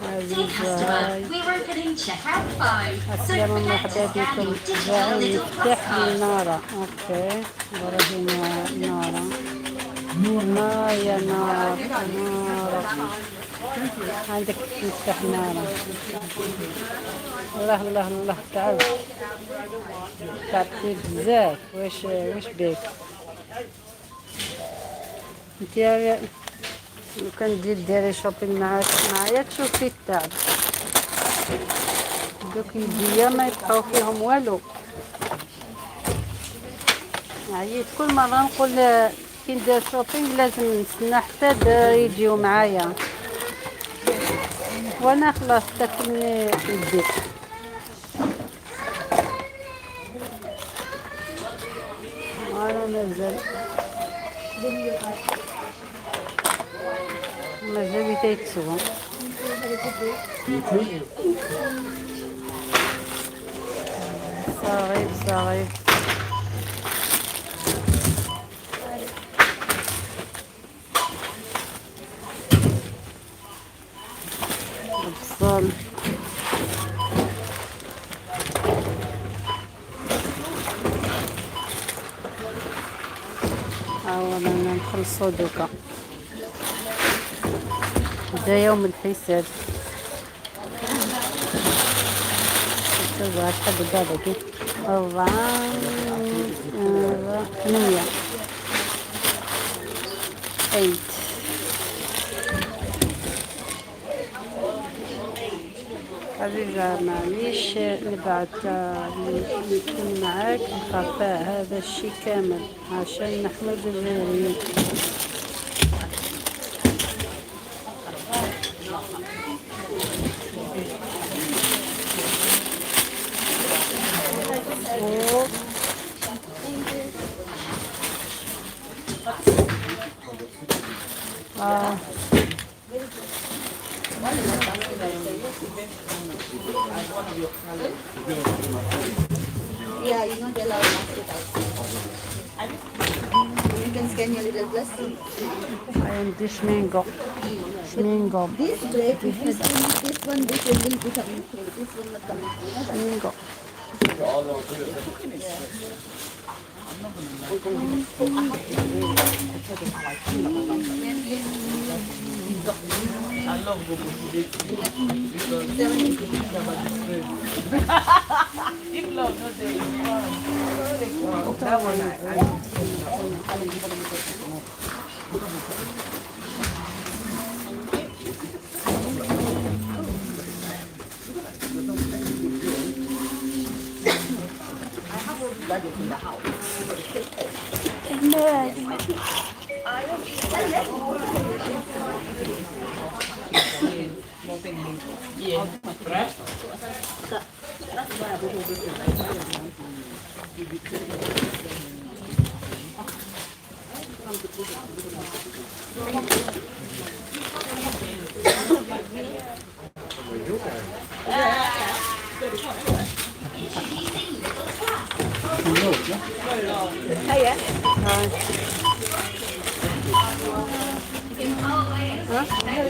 Dear عزيزة customer, هاي. we're opening checkout 5. So السلام forget to مرحبا scan بكم. your digital زعيم little plus يفتح card. لي نارا. okay ابراهيم نارا، نار يا نار نارا، عندك تفتح نارا. الله الله الله، تعبت تعبتي بزاف. واش بك انت؟ لو كان تجي ديري shopping معاك معايا تشوفي التعب. دوك يديا ما يبقاو فيهم والو. عييت كل مرة نقول كي ندير shopping لازم نستنى حتى يجيو معايا، وانا خلاص تاكلني يدي. وانا مازال تيتسوى. صغير صغير. البصل اولا نخلصو دوكا. بدا يوم الحساب. شحال دابا؟ كي 4 8 8. عزيزة معليش نبعت نكون معاك الخفاء هذا الشي كامل عشان نحن الجزائريين. آه. Yeah, you know, they're allowed. You can scan your Lidl Plus. عندي شمينغو شمينغو. This bread, if you scan this one, this one will be coming free. This one not coming free. شمينغو.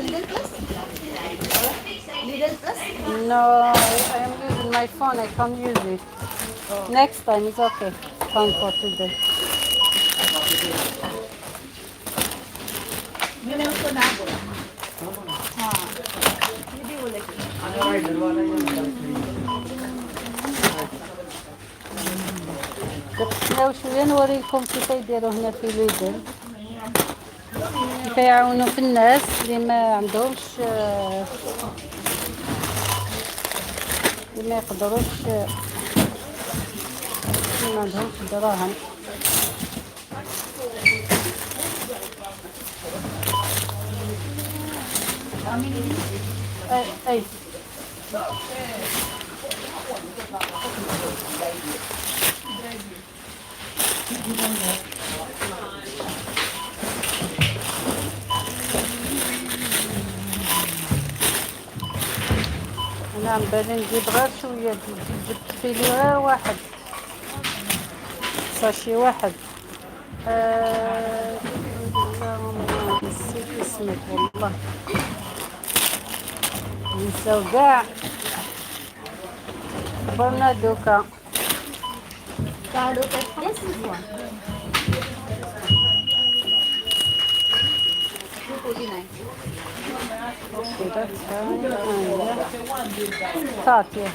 Lidl Plus? Lidl Plus? No, I am using my phone. I can't use it. Next time it's okay. Fine for today. मैंने उसको ना बोला। हाँ, ये भी बोले कि تسناو شويه نوريكم كيف يديروا هنا في ليدل، كيف يعاونوا في الناس اللي ما عندهمش، اللي ما يقدروش، اللي ما عندهمش دراهم. اي اي انا عم بالي نجيب غير شويه، جبت فيلي غير واحد sachet واحد. اللهم نسيت اسمك، والله نساو كاع. برنا دوكا. Card okay. Yes, this one. 249. Okay, that's fine. Thought, yeah.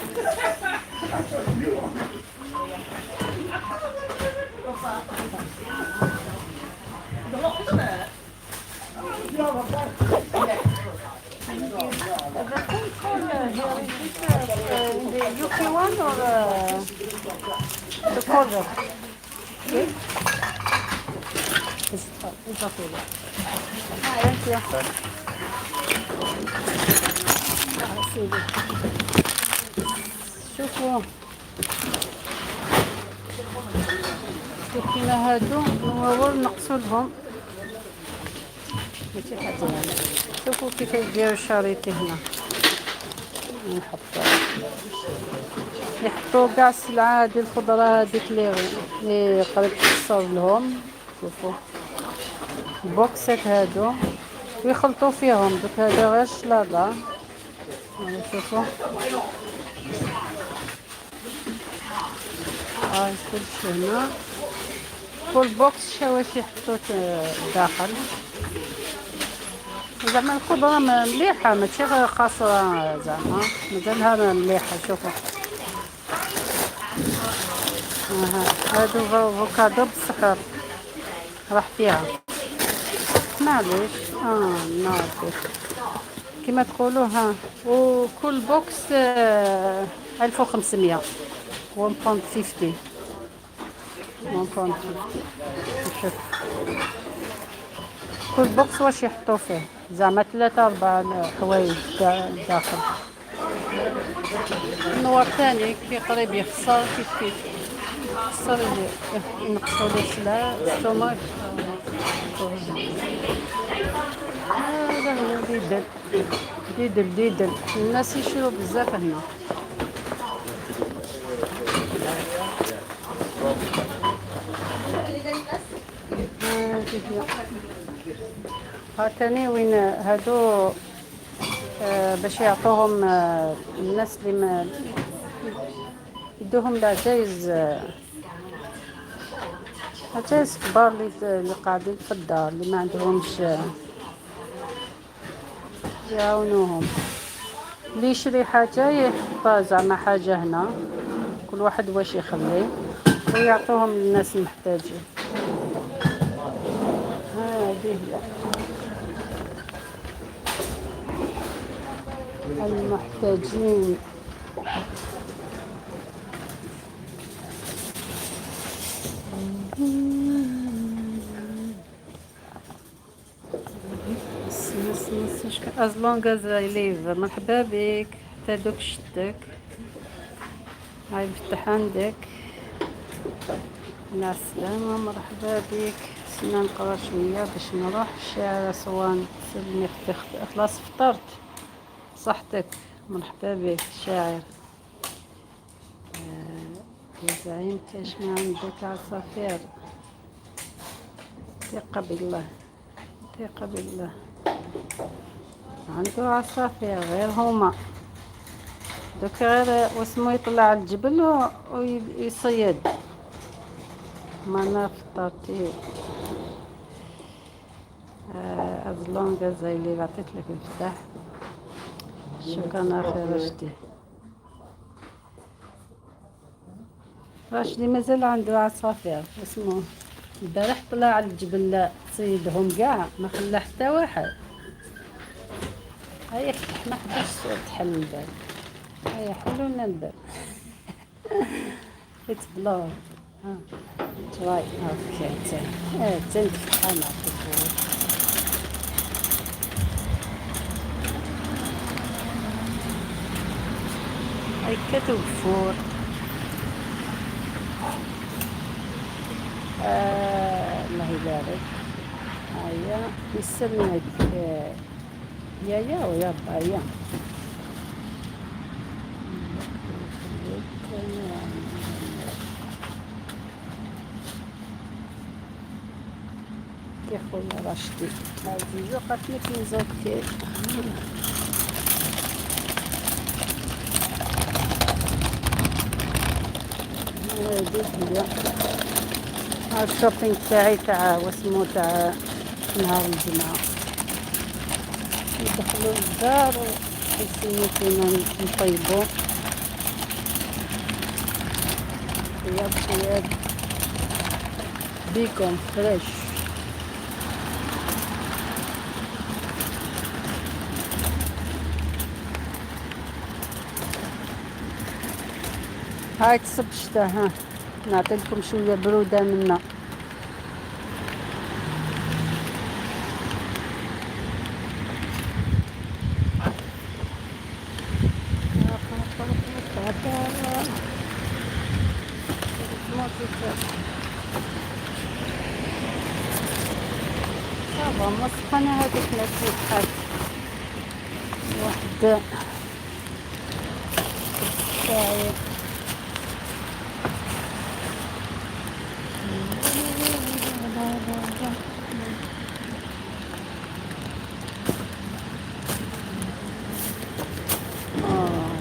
The same color here, is it the UK one or the color? Okay. It's okay. Thank you. سيدي شوفوا شوف كيما هادو نواور نقصو لهم ماشي حاجة. شوفوا كيف يديروا ال charity هنا، نحط يحطوا كاع السلعة هادي، الخضرة هاديك اللي قريب تخسر لهم. شوفوا البوكسات هادو ويخلطوا فيهم. دوك هذا غير شلاضة. شوفوا هاي كلشي هنا، كل box شا واش يحطو داخل. زعما الخضرة مليحة، ماشي غير خاسرة، زعما مازالها مليحة. شوفوا هادو افوكادو بصح راح فيها، معليش. ناضي كما تقولوا. ها وكل box 1500، 1.50، 1.50. شوف كل box واش يحطوا فيه، زعما ثلاثة أربعة حوايج داخل. النوار ثاني كي قريب يخسر كيف كيف خسر ينقصوا له السلعة السومة. هذا هو Lidl Lidl Lidl. الناس يشرو بزاف هنا. ها تاني وين هادو باش يعطوهم الناس اللي ما يدوهم العجايز، عجايز كبار اللي قاعدين في الدار اللي ما عندهمش، يعاونوهم. اللي يشري حاجة يحط زعما حاجة هنا، كل واحد واش يخلي ويعطوهم للناس المحتاجين. هذه هي المحتاجين. As long as I live. مرحبا بك حتى دوك شتك هاي مفتح عندك. مع السلامة، مرحبا بك. سنا نقرا شوية باش نروح الشارع. صوان تسلمي اختي، خلاص فطرت، صحتك. مرحبا بك شاعر. يا زعيم كاش ما عندك عصافير؟ ثقة بالله، ثقة بالله، عنده عصافير غير هما دوك غير واسمو يطلع الجبل ويصيد. ما انا فطرتي as long as I live. عطيت لك المفتاح، شكرا اخي رشدي. رشدي مازال عنده عصافير اسمه. البارح طلع على الجبل صيدهم كاع، ما خلى حتى واحد. هيا فتح، ما حبش تحل الباب. هيا حلو لنا الباب. It's blocked. ها try. okay تن تن تفتح نعطيك. هاي كتوفور. الله يبارك. هيا يسلمك. يا يا ويا با يا. يا خويا رشدي عزيزو قالت لك مزوكي. هادي هي ال shopping تاعي تاع واسمو تاع نهار الجمعة. ندخلو للدار ونسيو فينا نطيبو طياب طياب بيكون fresh. هاي تصب الشتا، ها نعطي لكم شوية برودة منا. ça va مسخنة هذيك لا تتحك واحد تاعي.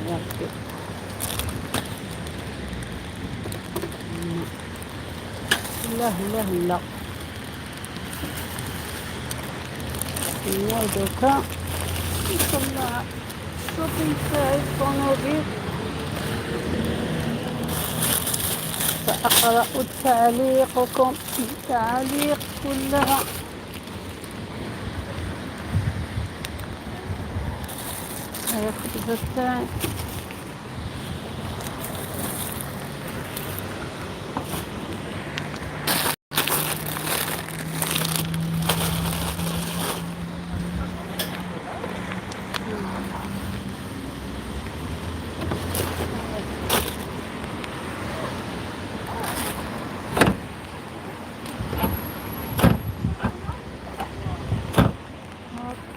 يا ربي. لا لا لا دوكا نطلع ال shopping تاعي الطوموبيل. سأقرأ تعليقكم، التعاليق كلها. هيا الخبزة تاعي.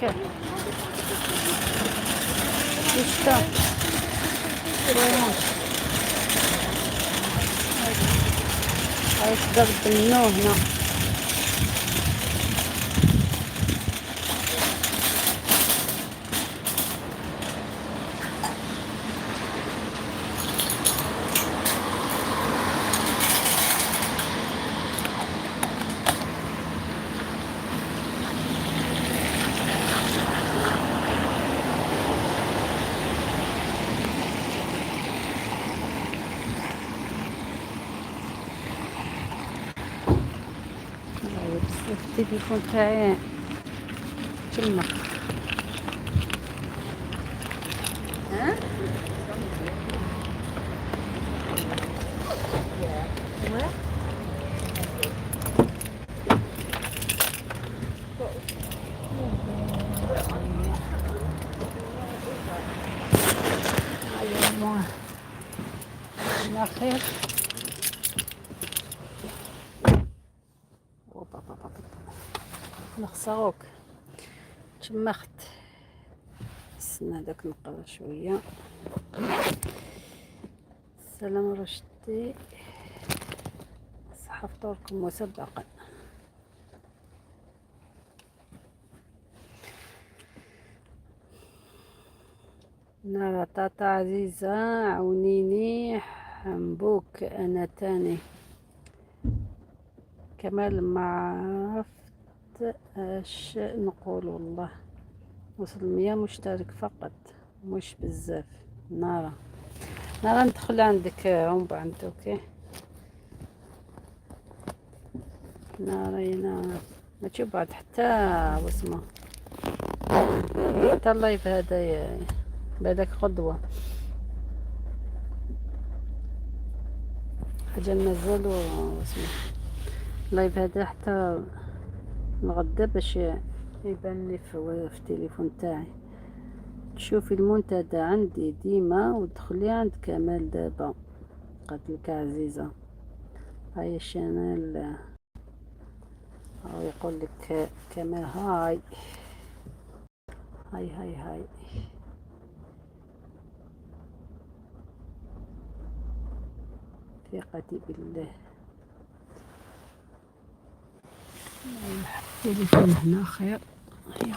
okay الشتا هاي ضرب النو هنا. التليفون تاعي تما. ها؟ أيوة. على خير. أوبا با با با. نخسروك تشمخت. استنى داك نقرا شوية. السلام رشدي، صحة فطوركم مسبقا. نرى طاطا عزيزة عونيني حنبوك أنا تاني. كمال ما عرفت اش نقول والله. وصل 100 مشترك فقط، مش بزاف. نارا نارا ندخل عندك ومن بعد. OK نارا يا نارا، ما تشوف بعد حتى واسمه حتى ال live هذا بالك غدوة حاجة مازالو واسمه ال live هذا حتى نغدا باش يبان لي في التليفون تاعي. تشوفي المنتدى عندي ديما ودخلي عند كمال دابا. قالت لك عزيزة هاي ال channel، او يقول لك كمال hi hi hi hi. ثقتي بالله. التليفون هنا خير. هيا.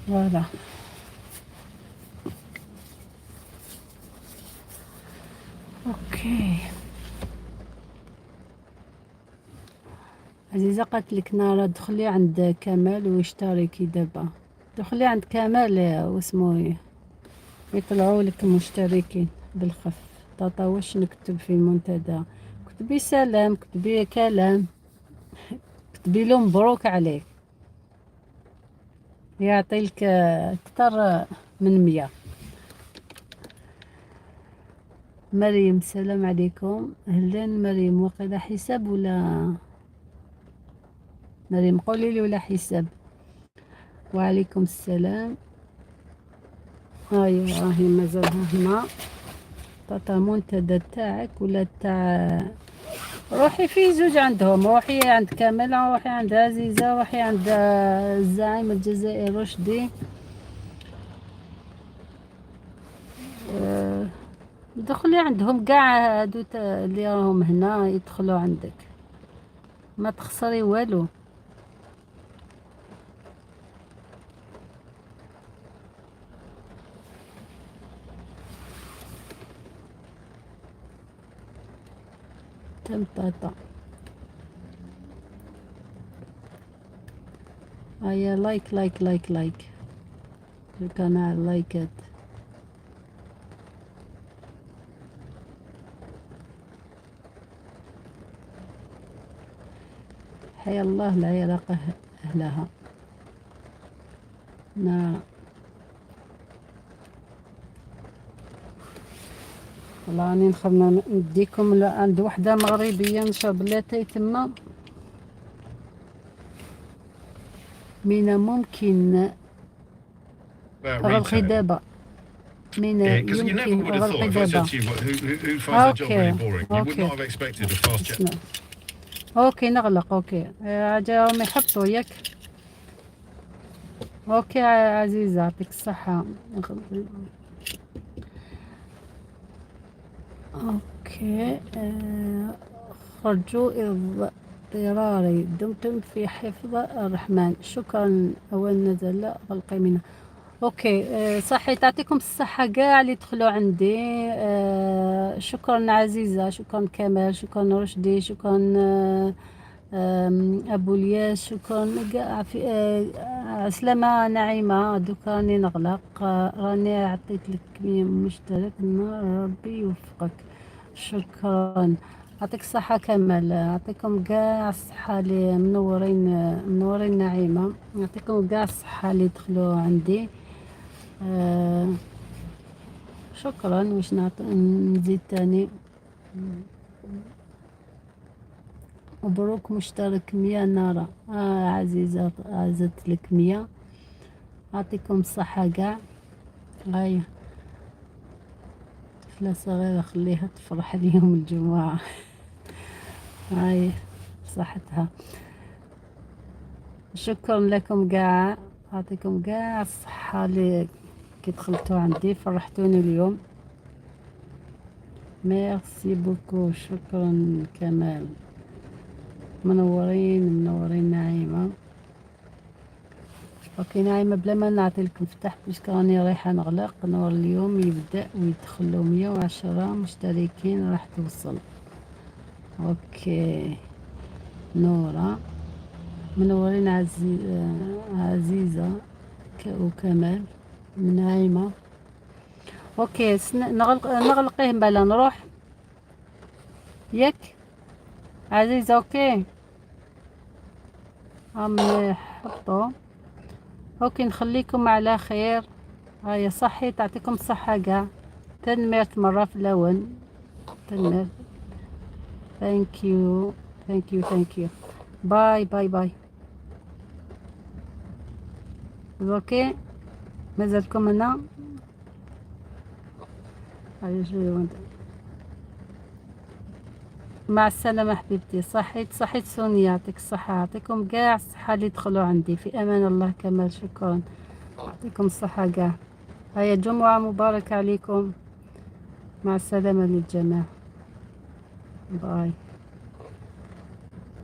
voilà OK. عزيزة قالت لك نارا دخلي عند كمال واشتركي دابا. دخلي عند كمال واسمه يطلعوا لك مشتركين بالخف. طاطا واش نكتب في المنتدى؟ كتبي سلام، كتبي كلام، كتبي له مبروك عليك، يعطي لك اكثر من 100. مريم السلام عليكم. اهلا مريم، وقيلا حساب ولا مريم؟ قولي لي ولا حساب. وعليكم السلام. ايوا راهي مازالها هنا. طاطا منتدى تاعك ولا تاع؟ روحي في زوج عندهم، روحي عند كامل، روحي عند عزيزة، روحي عند الزعيم الجزائري رشدي. دخلي عندهم كاع هادو اللي راهم هنا يدخلوا عندك، ما تخسري والو. تم طاطا. هيا like like like like القناة، لايكات. حيا الله العراق أهلها. نعم والله راني نخمم نديكم عند وحدة مغربية نشرب لاتاي تما. من ممكن غلقي دابا. من يمكن غلقي دابا. OK OK نغلق. OK حاجة راهم يحطوا ياك. OK عزيزة يعطيك الصحة. OK خرجوا اضطراري، دمتم في حفظ الرحمن. شكرا. اول نزل غلقي منها. OK صحي تعطيكم الصحة كاع اللي دخلوا عندي. شكرا عزيزة، شكرا كمال، شكرا رشدي، شكرا ابو الياس، شكرا. عسلامة نعيمة، دوكا راني نغلق. راني عطيت لك مشترك، ربي يوفقك، شكرا، يعطيك الصحة كمال، يعطيكم كاع الصحة اللي منورين، منورين نعيمة، يعطيكم كاع الصحة اللي دخلوا عندي. شكرا. واش نزيد تاني؟ مبروك مشترك 100 نارة. عزيزة، عزت لك 100، يعطيكم الصحة كاع. هيا طفلة صغيرة خليها تفرح اليوم الجمعة، هاي صحتها. شكرا لكم كاع، يعطيكم كاع الصحة اللي كي دخلتوا عندي، فرحتوني اليوم. merci beaucoup، شكرا كمال، منورين منورين نعيمة. okay نعيمة، بلا ما نعطي لكم مفتاح parce que راني رايحة نغلق. نور اليوم يبدأ ويدخلوا 110 مشتركين راح توصل. okay نورة، منورين. عزيزة وكمال نعيمة. okay نغلق نغلقيه بلا نروح ياك عزيزة؟ okay هم حطوا. okay نخليكم على خير. هيا صحي، تعطيكم الصحة كاع. تنميرت مرة في اللون تنميرت. thank you، thank you، thank you، bye bye bye. okay مازالكم هنا؟ هيا شوية. مع السلامة حبيبتي. صحيت صحيت سونيا، يعطيك الصحة، يعطيكم كاع الصحة اللي دخلوا عندي. في أمان الله. كمال شكرا، يعطيكم الصحة كاع. هيا جمعة مباركة عليكم، مع السلامة للجميع، bye.